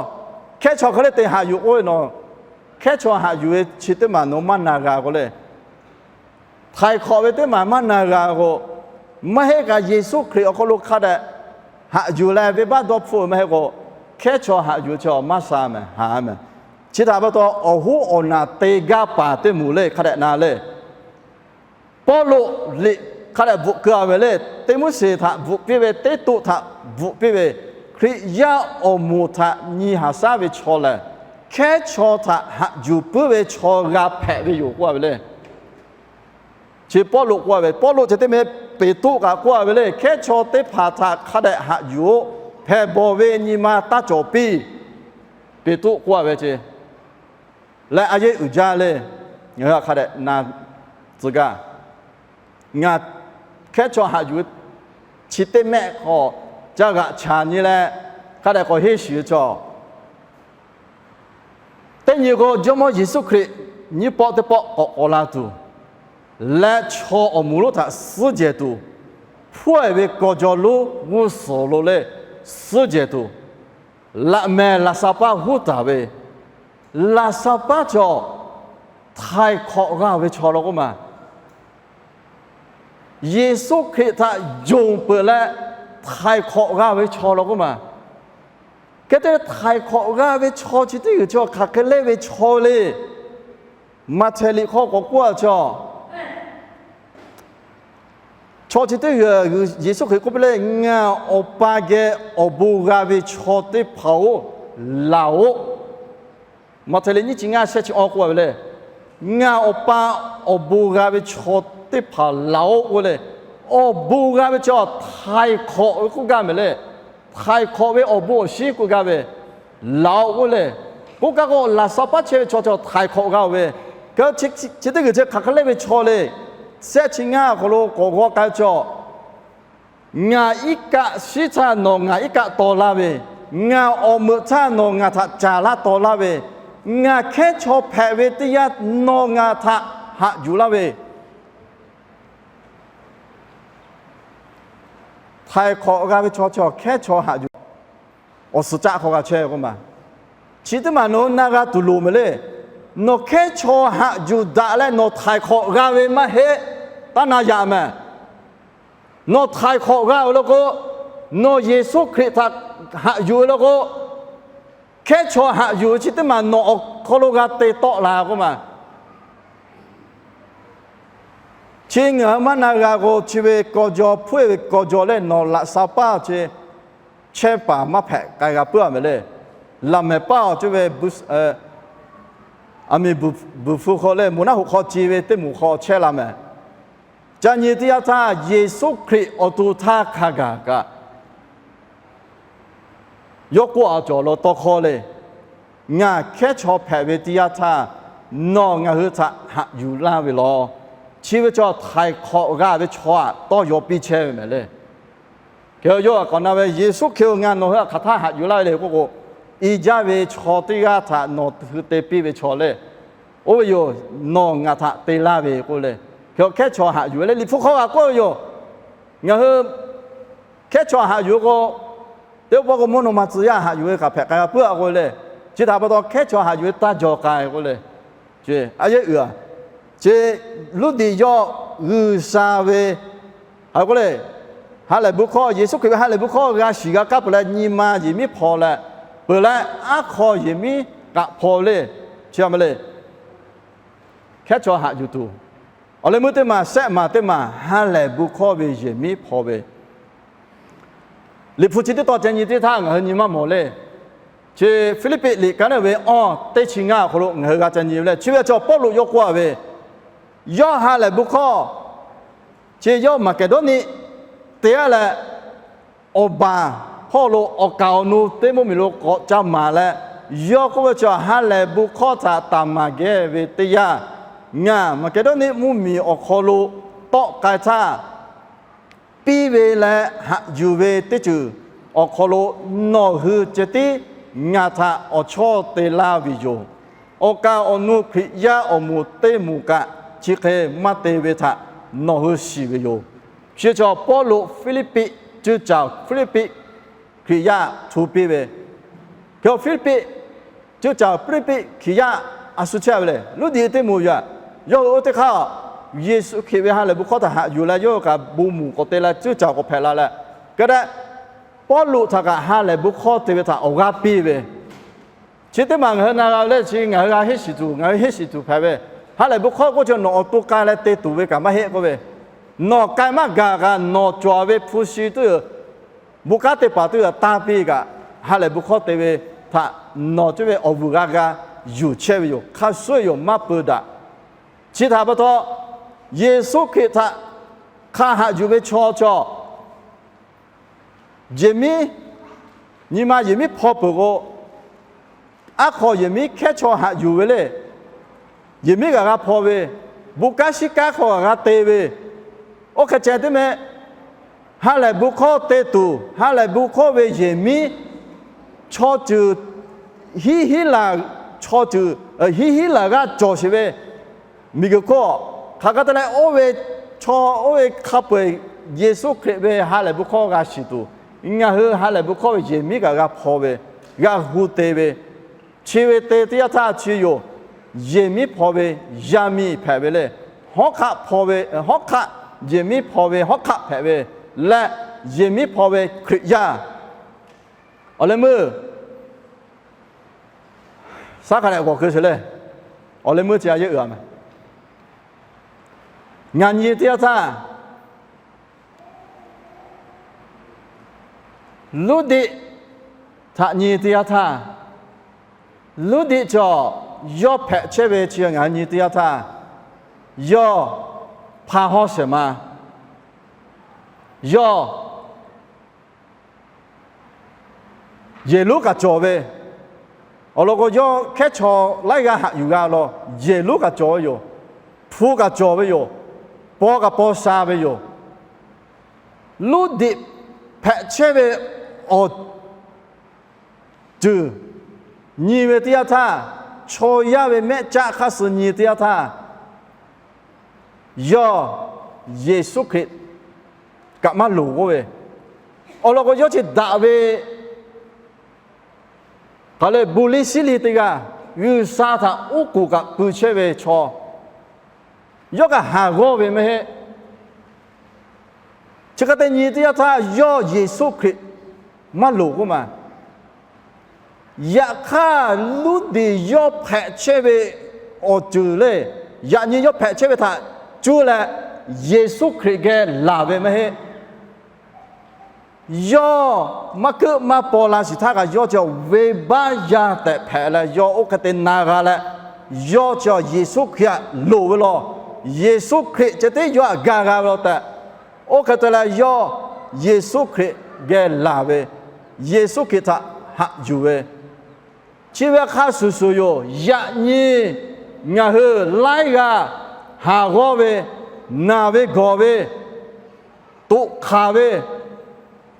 hkehˉ chaw hk'e le te haꞈ yuˬ k'oˆ ve nawˬ, hkehˉ chaw haꞈ yuˬ ve chi teˇ maˬ nawˬ maˇ na g'a k'o le. Htaiˍ hk'awꞈ ve teˇ maˬ maˇ na g'a k'o, maˇ heˆ kaꞈ Yeˍsuˆ Hkriꞈ awˬ hk'aw lo hk'a dehꞈ haꞈ yuˬ leh venˇbaˆ dawˇ hpfuhˆ ve maˇ heˆ k'o, hkehˉ chaw haꞈ yuˬ ve chaw maˇ sha mehˍ, haˍ mehˍ. Chi htaꞈ pa taw awˬ hoˉ awˬ naˬ te gaˇ paˍ teˇ moˍ le hk'a dehꞈ na le. Pawˇluꞈ liꞈ hk'a dehꞈ bvuhꞈ keu a ve le, Tiˆmoˉseˍ htaꞈ bvuhꞈ piˇ ve, Tiˇtuˆ htaꞈ bvuhꞈ piˇ ve, Hkriꞈ yaˇ awˬ moˍ htaꞈ nyi haˍ shaˉ ve chaw lehˬ, hkehˉ chaw htaꞈ haꞈ yuˬ puiˉ ve chaw g'a hpehꞈ ve yoˬ k'oˆ a ve le. Chi Pawˇluꞈ k'oˆ a ve, Pawˇluꞈ chi teˇ meh Peˍtruˆ kaꞈ k'oˆ a ve le, hkehˉ chaw teˇ hpaˍ htaꞈ hk'a dehꞈ haꞈ yuˬ-oˆ, hpehꞈ bawˬ ve nyi ma taˇ cawˬ piˇ. Peˍtruˆ k'oˆ a ve chi leh a yehˉ uiˍ jaˇ le, ngaˬ hui hk'a dehꞈ na tcuh gaˇ. Ngaˬ hkehˉ chaw haꞈ yuˬ chi teˇ mehˆ k'awꞈ ca g'aꞈ chaˍ nyi leh, hk'a dehꞈ k'awꞈ henˇ shiˍ ve chaw, teˇ nyi k'o, Jawˇmawˇ Yeˍsuˆ Hkriꞈ nyiˇ pawˆ teˇ pawˆ k'awꞈ k'awꞈ la tuˬ leh, chaw awˬ moˍ lonˉ htaꞈ suhˉ jehˬ tuˬ, hpuˉ-ehˍ ve kaw jaw lonˉ g'uˇ suhˍ lo le suhˉ jehˬ tuˬ, laꞈ mehˍ laꞈ sha paˇ huˉ taˍ ve, laꞈ sha paˇ chaw htaiˍ hk'awꞈ g'a ve chaw law k'oˆ ma. Yeˍsuˆ Hkriꞈ htaꞈ yonˍ peuˬ leh htaiˍ hk'awꞈ g'a ve chaw law k'oˆ ma. Hk'e te htaiˍ hk'awꞈ g'a ve chaw chi teˇ g'uiˬ chi hk'aˬ hk'e le ve chaw le. Maꞈhtehˍ liꞈ hk'aw k'awꞈ k'oˆ a chaw, chaw chi teˇ g'uiˬ Yeˍsuˆ Hkriꞈ k'oˆ piˇ le, Ngaˬ Awˬ pa geh awˬ bon g'a ve chaw teˇ hpaˍ-oˬ, laˬ-oꞈ. Maꞈhtehˍ liꞈ nyiˇ chi ngaˇ shehˆ chi awˇ k'oˆ a ve le, Ngaˬ Awˬ pa awˬ bon g'a ve chaw teˇ hpaˍ laˬ-oꞈ k'oˆ le. Awˬ bon g'a ve chaw htaiˍ hk'awꞈ ve k'oˆ gaˇ mehˍ le. Htaiˍ hk'awꞈ ve awˬ bon awˬ shinˉ k'oˆ gaˇ ve, laˬ-oꞈ k'oˆ le. K'oˆ kaˇ k'o, laꞈ sha paˉ chehˇ ve chaw chaw htaiˍ hk'awꞈ g'a-oˬ ve, chi teˇ g'uiˬ chi hk'aˬ hk'e le ve chaw le. Shehˆ chi ngaˇ awˬ hk'aw lo k'awꞈ g'aw k'ai ve chaw, Ngaˬ iˉ kaˆ shiˉ htaˇ nawˬ ngaˬ iˉ kaˆ taw laˇ ve, ngaˬ awˬ meuꞈ htaˇ nawˬ ngaˬ htaꞈ caˍ laˇ taw laˇ ve, ngaˬ hkehˉ chaw hpehꞈ ve teˇ yanˇ nawˬ ngaˬ htaꞈ haꞈ yuˬ laˇ ve, htaiˍ hk'awꞈ g'a ve chaw chi hkehˉ chaw haꞈ yuˬ, awˬ suhˍ caˆ hk'aw g'a chehˇ ve k'oˆ ma. Chi teˇ maˬ nawˬ hui na g'a tuˬ loˍ mehˍ le. Nawˬ hkehˉ chaw haꞈ yuˬ daꞈ leh nawˬ htaiˍ hk'awꞈ g'a ve maˇ heˆ. Taˇ na yaꞈ mehˍ. Nawˬ htaiˍ hk'awꞈ g'a-oˬ law k'o, nawˬ Yeˍsuˆ Hkriꞈ htaꞈ haꞈ yuˬ-oˬ law k'o, hkehˉ chaw haꞈ yuˬ ve chi teˇ maˬ nawˬ awˬ hk'aw lo g'a te tawˆ la k'oˆ ma. Chi ngaˬ hui maˇ na g'a k'o, chi ve kaw jaw hpuˉ-e ve kaw jaw leh nawˬ laꞈ sha paˇ chi chehˇ paˍ maˇ hpehꞈ k'ai g'a puiˉ-a mehˍ le. Laꞈ mehˍ paˇ awˬ cuˇ ve aˬ miˍ buiˬ hpu hk'aw leh moˬ naˉ hoꞈ hk'aw ci ve teˇ moˍ hk'aw chehˇ la mehˍ. Ca nyi teˇ yanˇ htaˇ Yeˍsuˆ Hkriꞈ awˬ to htaˇ hk'a gaˬ kaꞈ, yawˇ k'oˆ a cawˬ law tawˇ hkawˇ le, Ngaˬ hkehˉ chaw hpehꞈ ve teˇ yanˇ htaˇ, nawˬ ngaˬ hui htaꞈ haꞈ yuˬ laˇ ve law. Chi ve chaw htaiˍ hk'awꞈ g'a ve chaw aꞈ tawˇ yaw piˇ chehˇ ve mehˍ le. Hk'e yawˇ aꞈ k'awꞈ na ve, Yeˍsuˆ Hkriꞈ-oˬ, ngaˬ nawˬ hui htaꞈ hk'aˬ htaˇ haꞈ yuˬ laˇ ve le k'oˆ k'o, i jaˇ ve chaw teˇ g'aˇ htaꞈ nawˬ hui te piˇ ve chaw le. Oˇ ve yoˬ, nawˬ ngaˬ htaꞈ te laˇ ve k'oˆ le. Hk'e hkehˉ chaw haꞈ yuˬ ve le, Liꞈ hpu hk'aw g'a k'oˆ ve yoˬ. Ngaˬ hui hkehˉ chaw haꞈ yuˬ k'o, teˇ pawˆ k'o mvuhˇ naw ma tcuh yaˇ haꞈ yuˬ ve kaꞈ hpehꞈ k'ai g'a puiˉ-a k'oˆ ve le. Chi htaꞈ pa taw hkehˉ chaw haꞈ yuˬ ve taˇ jaw k'ai k'oˆ le. A yehˉ uiˍ-a, chi Luˇdiꞈ yawˇ G'uiˬsha ve, ha k'oˆ le, ha lehˬ bu hkawˇ, Yeˍsuˆ Hkriꞈ ve ha lehˬ bu hkawˇ g'a shiˍ g'a kaˇ peuˬ leh, nyi ma yehˬ miˉ hpaw leh, peuˬ leh aˉ hk'aw yehˬ miˉ k'aꞈ hpaw le. Chi a ma le, hkehˉ chaw haꞈ yuˬ tuˬ, awˬ leh meuˇ teˇ maˬ, shehˆ maˬ teˇ maˬ ha lehˬ bu hkawˇ ve yehˬ miˉ hpaw ve, Liꞈ hpu chi teˇ tawn ceh nyi teˇ htaˇ ngaˬ hui nyi maˇ mawˬ le. Chi Hpiˇliˇpiˆ liꞈ ka naˉ ve awˇ teˇ chi ngaˇ awˬ hk'aw lo ngaˬ hui g'a ca nyi ve lehˬ, chi ve chaw Pawˇluꞈ yawˇ k'oˆ a ve, yawˇ ha lehˬ bon hkawˇ, chi yawˇ Maˍkeˍdawˇniˆ te aˉ leh, awˬ baˬ hpawˇ lo awˬ kaˍ awˬ nu teˇ mvuhˇmiˬ lo k'awꞈ ca maˍ leh, yawˇ k'oˆ ve chaw ha lehˬ bon hkawˇ htaꞈ taˍ maˍ geh ve teˇ yanˇ, ngaˬ Maˍkeˍdawˇniˆ mvuhˇmiˬ awˬ hk'aw lo tawˆ k'ai htaˇ, piˇ ve leh haꞈ yuˬ ve teˇ ceuˬ awˬ hk'aw lo nawˬ hui ceh tiˉ ngaˬ htaꞈ awˬ chawˇ te laˇ ve yoˬ. Awˬ kaˍ awˬ nu Hkriꞈ yaˇ awˬ moˍ teˇ moˍ kaꞈ chi hk'e maˇ te ve htaꞈ nawˬ hui shiˍ ve yoˬ. Chi chaw Pawˇluꞈ Hpiˇliˇpiˆ, ceuˇ caˍ Hpiˇliˇpiˆ Hkriꞈ yaˇ hto piˇ ve, hk'e Hpiˇliˇpiˆ, ceuˇ caˍ Hpiˇliˇpiˆ Hkriꞈ yaˇ a shu chehˇ ve lehˬ, Luˇdiˆ teˇ moˍ yaꞈ, yawˇ hui oˇ teˇ hk'aˇ Yeˍsuˆ Hkriꞈ ve ha lehˬ bon hkawˇ htaꞈ haꞈ yuˬ leh, yawˇ hui kaꞈ bon moˍ k'awꞈ te leh ceuˇ caˍ k'awꞈ hpehꞈ la leh, hk'e te Pawˇluꞈ htaꞈ kaꞈ ha lehˬ bon hkawˇ te ve htaꞈ awˬ g'aˇ piˇ ve, chi teˇ maˬ ngaˬ hui na g'a ve lehˬ, chi ngaˬ hui g'a henˇ shiˍ tuˬ, ngaˬ hui henˇ shiˍ tuˬ hpehꞈ ve. Ha lehˬ bon hkawˇ k'oˆ chi nawˬ awˬ to k'ai leh te tuˬ ve kaꞈ maˇ heˆ k'oˆ ve, nawˬ k'ai maˇ gaˬ kaꞈ nawˬ cawˬ ve hpu shi teˇ, bon kanˉ teˇ hpaˍ teˇ g'aˇ tanˇ piˇ kaꞈ, ha lehˬ bon hkawˇ te ve htaꞈ nawˬ cuˇ ve awˬ vuiˬ g'a g'a yuˬ chehˇ ve yoˬ. Hk'a shuˍ yoˬ, maˇ peu daꞈ. Chi htaꞈ pa taw, Yeˍsuˆ Hkriꞈ htaꞈ hk'a haꞈ yuˬ ve chaw chaw yehˬ miˉ, nyi ma yehˬ miˉ hpaw peuˬ k'o, aˉ hk'aw yehˬ miˉ hkehˉ chaw haꞈ yuˬ ve le. Yehˬ miˉ kaꞈ g'a hpaw ve, bon kanˉ shiˉ kanˉ hk'aw kaꞈ g'a te ve, oˇ hk'e ceh teˇ meh ha lehˬ bon hkawˇ te tuˬ, ha lehˬ bon hkawˇ ve yehˬ miˉ chaw ceuˬ hiˉ hiˉ laˬ, chaw ceuˬ hiˉ hiˉ laˬ g'a cawˬ sheˍ ve miˬguiˬ hk'oˆ, hk'aˬ hk'e te leh oˇ ve chaw, oˇ ve hk'a peu-eˬ Yeˍsuˆ Hkriꞈ ve ha lehˬ bon hkawˇ g'a shiˍ tuˬ, ngaˬ hui ha lehˬ bon hkawˇ ve yehˬ miˉ kaꞈ g'a hpaw ve, g'a hu te ve, chi ve te teˇ yanˇ htaˇ chi yoˬ, yehˬ miˉ hpaw ve yaˇ miˇ hpehꞈ ve le. Hawˉ hk'aˆ hpaw ve, hawˉ hk'aˆ, yehˬ miˉ hpaw ve hawˉ hk'aˆ hpehꞈ ve leh, yehˬ miˉ hpaw ve Hkriꞈ yaˇ awˬ leh meuˇ saˉ hk'a dehꞈ g'awˬ keu sheˍ le. Awˬ leh meuˇ chi a yehˉ uiˍ a meh. Ngaˬ nyi teˇ yanˇ htaˇ, Luˇdiˆ htaꞈ nyi teˇ yanˇ htaˇ, Luˇdiˆ chaw yawˇ hpehꞈ chehˇ ve chi ngaˬ nyi teˇ yanˇ htaˇ, yawˇ hpa hawˉ shehˍ ma, yawˇ yehˬ lonˉ kaꞈ cawˬ ve, awˬ lawn k'o yawˇ hkehˉ chaw laiˉ g'aˇ haꞈ yuˬ g'a law, yehˬ lonˉ kaꞈ cawˬ ve yoˬ. Hpu kaꞈ cawˬ ve yoˬ. Paw kaꞈ paw sha ve yoˬ. Luˇdiˆ hpehꞈ chehˇ ve awˬ ceuˬ nyi ve teˇ yanˇ htaˇ, chaw yaˇ ve mehˆ caˆ hk'aˇ suh nyi teˇ yanˇ htaˇ, yawˇ Yeˍsuˆ Hkriꞈ kaꞈ maˇ loˍ k'oˆ ve, awˬ lawn k'o yawˇ chi daꞈ ve hk'aˬ le, bon liˇ shiˉ liˇ teˇ g'aˇ, G'uiˬsha htaꞈ oˉ k'oˍ kaꞈ pui chehˇ ve chaw, yawˇ kaꞈ haˍ g'awˇ ve maˇ heˆ. Chi hk'e te nyi teˇ yanˇ htaˇ, yawˇ Yeˍsuˆ Hkriꞈ maˇ loˍ k'oˆ ma. Yaꞈ hk'aˇ, Luˇdiˆ yawˇ hpehꞈ chehˇ ve awˬ ceuˬ le, yaꞈ nyi yawˇ hpehꞈ chehˇ ve htaꞈ cuˇ leh Yeˍsuˆ Hkriꞈ geh laˬ ve maˇ heˆ. Yawˇ maˇ keuˆ maˇ paw la shiˍ htaˇ kaꞈ, yawˇ chi venˇbaˆ yaˇ tehꞈ hpehꞈ leh, yawˇ oˇ hk'e te na g'a leh, yawˇ chi Yeˍsuˆ Hkriꞈ htaꞈ loˍ ve law, Yeˍsuˆ Hkriꞈ ceh tiˉ yawˇ htaꞈ ga g'a ve law tehꞈ, oˇ hk'e te leh yawˇ Yeˍsuˆ Hkriꞈ geh laˬ ve, Yeˍsuˆ Hkriꞈ htaꞈ haꞈ yuˬ ve, chi ve hk'a shuˍ shuˍ yoˬ. Yaꞈ nyi ngaˬ hui laiˉ g'aˇ haˍ g'awˇ ve, naˬ ve gawˬ ve, toꞈ hk'aˬ ve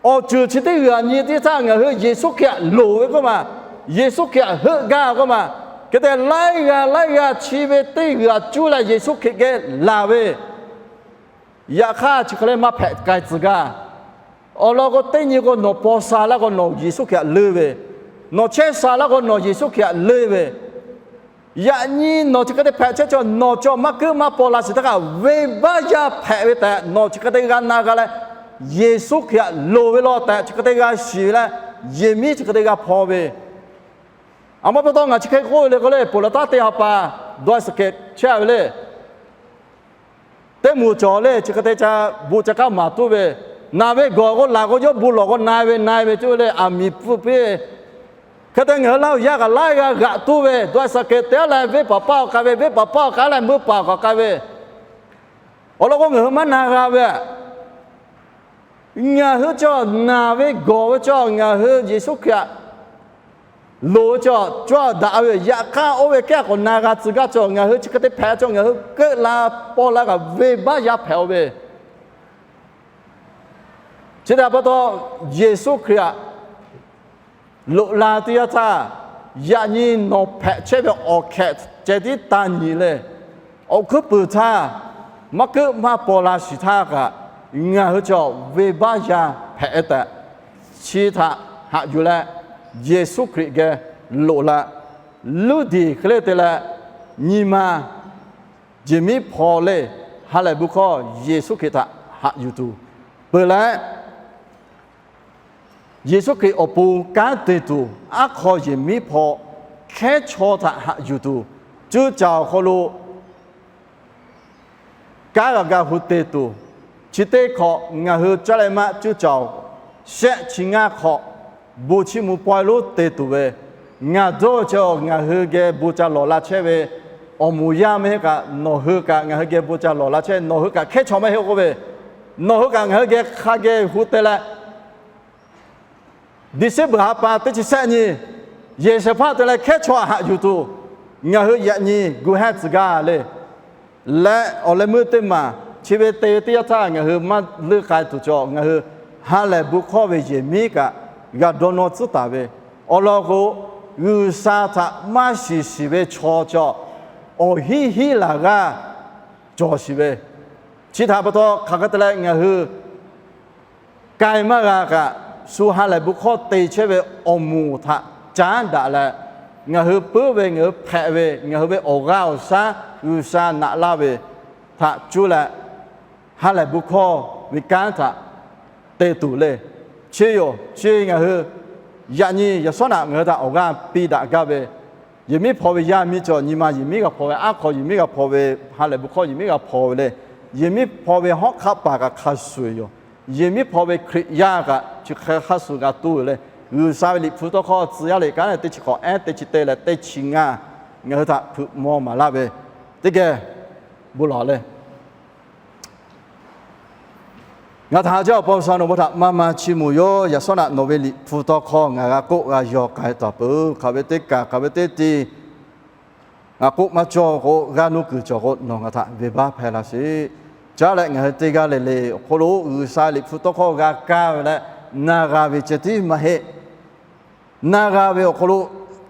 awˬ ceuˬ chi teˇ g'aˇ nyi teˇ htaˇ, ngaˬ hui Yeˍsuˆ Hkriꞈ htaꞈ loˍ ve k'oˆ ma, Yeˍsuˆ Hkriꞈ htaꞈ heuˆ gaˇ k'oˆ ma. Hk'e te laiˉ g'aˇ laiˉ g'aˇ chi ve teˇ g'aˇ cuˇ leh Yeˍsuˆ Hkriꞈ geh laˬ ve, yaꞈ hk'aˇ chi hk'e leh maˇ hpehꞈ k'ai tcuh gaˇ. Awˬ lawn k'o, teˇ nyi k'o nawˬ paw sha laˇ k'o nawˬ Yeˍsuˆ Hkriꞈ htaꞈ leuˆ ve, nawˬ chehˇ sha laˇ k'o nawˬ Yeˍsuˆ Hkriꞈ htaꞈ leuˆ ve, yaꞈ nyi nawˬ chi hk'e te hpehꞈ chehˇ chaw, nawˬ chaw maˇ keuˆ maˇ paw la shiˍ htaˇ kaꞈ, venˇbaˆ yaˇ hpehꞈ ve tehꞈ nawˬ chi hk'e te g'a na g'a leh, Yeˍsuˆ Hkriꞈ htaꞈ loˍ ve law tehꞈ chi hk'e te g'a shiˍ ve leh, yehˬ miˉ chi hk'e te g'a hpaw ve. A ma pa taw ngaˬ chi hk'e k'oˆ ve le k'o le, Pawˇluꞈ taˇ te ha pa dawˇ suhˍ kehˬ chehˇ a ve le. Teˇ moˍ cawˬ le, chi hk'e te ca bon ca kaˇ maˍ toˇ ve, naˬ ve gawˬ k'o laˬ k'o yawˇ bon lawˬ k'o na ve na ve coˇ le, aˬ miˍ pfuhˇ piˇ ve, Hk'e te ngaˬ hui Laˇ huˍ yaˇ kaꞈ laiˉ g'aˇ g'aꞈ toˇ ve, dawˇ sha k'e te aˉ leh venˇ paˍ paˇ awˬ k'ai ve, venˇ paˍ paˇ awˬ k'ai leh meuˇ paˍ awˬ k'ai ve, awˬ lawn k'o ngaˬ hui maˇ na g'a ve. Ngaˬ hui chaw naˬ ve gawˬ ve chaw ngaˬ hui Yeˍsuˆ Hkriꞈ htaꞈ loˍ ve chaw, cawˇ daꞈ ve, yaꞈ hk'aˇ oˇ ve kehˉ k'awꞈ na g'a tcuh gaˇ chaw ngaˬ hui chi hk'e te hpehꞈ chaw ngaˬ hui keuˆ la paw la kaꞈ venˇbaˆ yaˇ hpehꞈ-oˬ ve. Chi htaꞈ pa taw, Yeˍsuˆ Hkriꞈ htaꞈ loꞈ la teˇ yanˇ htaˇ, yaꞈ nyi nawˬ hpehꞈ chehˇ ve awˬ hkehꞈ ceh tiˉ taˇ nyi le. Awˬ hkuiˉ puiˍ htaˇ, maˇ keuˆ maˇ paw la shiˍ htaˇ kaꞈ, ngaˬ hui chaw venˇbaˆ yaˇ hpehꞈ-e tehꞈ, chi htaꞈ haꞈ yuˬ leh, Yeˍsuˆ Hkriꞈ geh loꞈ la. Luˇdiˍ hk'e le te leh, nyi ma jeˬ miˉ hpaw le, ha lehˬ bu hkawˇ Yeˍsuˆ Hkriꞈ htaꞈ haꞈ yuˬ tuˬ peuˬ leh, Yeˍsuˆ Hkriꞈ awˬ pon kanˉ te tuˬ, aˉ hk'aw yehˬ miˉ hpaw hkehˉ chaw htaꞈ haꞈ yuˬ tuˬ, cuˇ caˍ awˬ hk'aw lo kanˉ g'a ga hu te tuˬ, chi teˇ hk'awꞈ ngaˬ hui caˇ leh maˇ cuˇ caˍ-oˬ, shehˆ chi ngaˇ hk'awꞈ bon chiˇ mvuh pawehˇ lonˉ te tuˬ ve, ngaˬ dawˇ chehˇ-oˬ, ngaˬ hui geh bon ca lawˬ la chehˇ ve awˬ moˍ yaˇ maˇ heˆ kaꞈ, nawˬ hui kaꞈ ngaˬ hui geh bon ca lawˬ la chehˇ, nawˬ hui kaꞈ hkehˉ chaw maˇ heˆ k'oˆ ve, nawˬ hui kaꞈ ngaˬ hui geh hk'a geh hu te leh, December ha pa teˇ chi shehˆ nyi, yehˬ shehˍ hpaˇ te leh hkehˉ chaw haꞈ yuˬ tuˬ, ngaˬ hui yaꞈ nyi gu hehˉ tcuh gaˇ le. Leh awˬ leh meuˇ teˇ maˬ chi ve te ve teˇ yanˇ htaˇ ngaˬ hui maˇ leuˆ k'ai tuˬ cawˬ, ngaˬ hui ha lehˬ bu hkawˇ ve yehˬ miˉ kaꞈ g'a dawˇ nawˇ tcuhˉ taˍ ve, awˬ lawn k'o, G'uiˬsha htaꞈ maˇ shiˍ shiˍ ve chaw cawˬ awˬ hiˉ hiˉ laˬ g'aˇ cawˬ shiˍ ve, chi htaꞈ pa taw hk'aˬ hk'e te leh ngaˬ hui k'ai maˇ g'a kaꞈ, shu ha lehˬ bu hkawˇ te chehˇ ve awˬ moˍ htaꞈ caˉ daꞈ leh, ngaˬ hui puiˉ ve, ngaˬ hui hpehꞈ ve, ngaˬ hui ve awˬ g'aˇ awˬ shaˉ G'uiˬsha naꞈ laˇ ve htaꞈ cuˇ leh, ha lehˬ bu hkawˇ ve kanˉ htaꞈ te tuˬ le. Chi yoˬ, chi ngaˬ hui yaꞈ nyi yaꞈ shawˉ naꞈ ngaˬ hui htaꞈ awˬ g'aˇ piˇ daꞈ gaˇ ve, yehˬ miˉ hpaw ve yaˇ miˇ cawˬ nyi ma yehˬ miˉ g'a hpaw ve, aˉ hk'aw yehˬ miˉ g'a hpaw ve, ha lehˬ bu hkawˇ yehˬ miˉ g'a hpaw ve le. Yehˬ miˉ hpaw ve hawˉ hk'aˆ paˍ kaꞈ hk'a shuˍ yoˬ. Yehˬ miˉ hpaw ve Hkriꞈ yaˇ kaꞈ chi hk'e hk'a shuˍ g'a tuˬ ve le. G'uiˬsha ve Liꞈ hpu tawˇ hkawˇ tcuh yaˇ le kanˉ leh teˇ chi hk'awꞈ ehˉ teˇ chi teˇ leh teˇ chi ngaˇ ngaˬ hui htaꞈ hpeuꞈ maw maˍ laˇ ve, teˇ geh bon lawˬ le. Ngaˬ htaꞈ haꞈ jaˇ awˬ pa G'uiˬsha, nawˬ hpaw htaꞈ maˇ maˇ chiˇ mvuh yoˬ. Yaꞈ shawˉ naꞈ nawˬ ve Liꞈ hpu tawˇ hkawˇ ngaˬ g'a k'oˆ g'a yaw k'ai taˍ peuˬ. Hk'aˬ ve teˇ kaˬ, hk'aˬ ve teˇ ti ngaˬ k'oˆ maˇ cawˇ k'o, g'aˇ nuˇ kuiˬ cawˬ k'o nawˬ ngaˬ htaꞈ venˇbaˆ hpehˇ laˇ sheˍ. Caˉ leh ngaˬ hui teˇ g'aˇ le le awˬ hk'aw lo G'uiˬsha Liꞈ hpu tawˇ hkawˇ g'a kaˇ ve leh na g'a ve ceh tiˉ maˇ heˆ. Na g'a ve awˬ hk'aw lo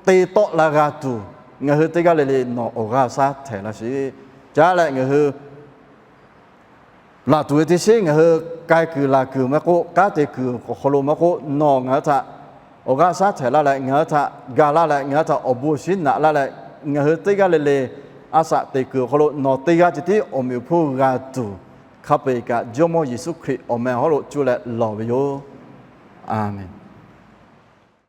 te tawˆ la g'a tuˬ, ngaˬ hui teˇ g'aˇ le le nawˬ awˬ g'aˇ shaˉ htehꞈ laˇ sheˍ. Caˉ leh ngaˬ hui laˬ tuˬ ve teˇ shiˉ ngaˬ hui k'ai kuiˬ laˬ kuiˬ maˇ k'oˆ, kanˉ te kuiˬ awˬ hk'aw lo maˇ k'oˆ, nawˬ ngaˬ hui htaꞈ awˬ g'aˇ shaˉ htehꞈ laˇ leh, ngaˬ hui htaꞈ ga laˇ leh, ngaˬ hui htaꞈ awˬ bon awˬ shinˉ naꞈ laˇ leh, ngaˬ hui teˇ g'aˇ le le a shaꞈ teꞈ kuiˬ awˬ hk'aw lo nawˬ teˇ g'aˇ ceh tiˉ awˬ meꞈ awˬ hponˇ g'a tuˬ, hk'a peu-eˬ kaꞈ Jawˇmawˇ Yeˍsuˆ Hkriꞈ awˬ meh awˬ hawˉ lo cuˇ leh lawˬ ve yoˬ. A menˍ.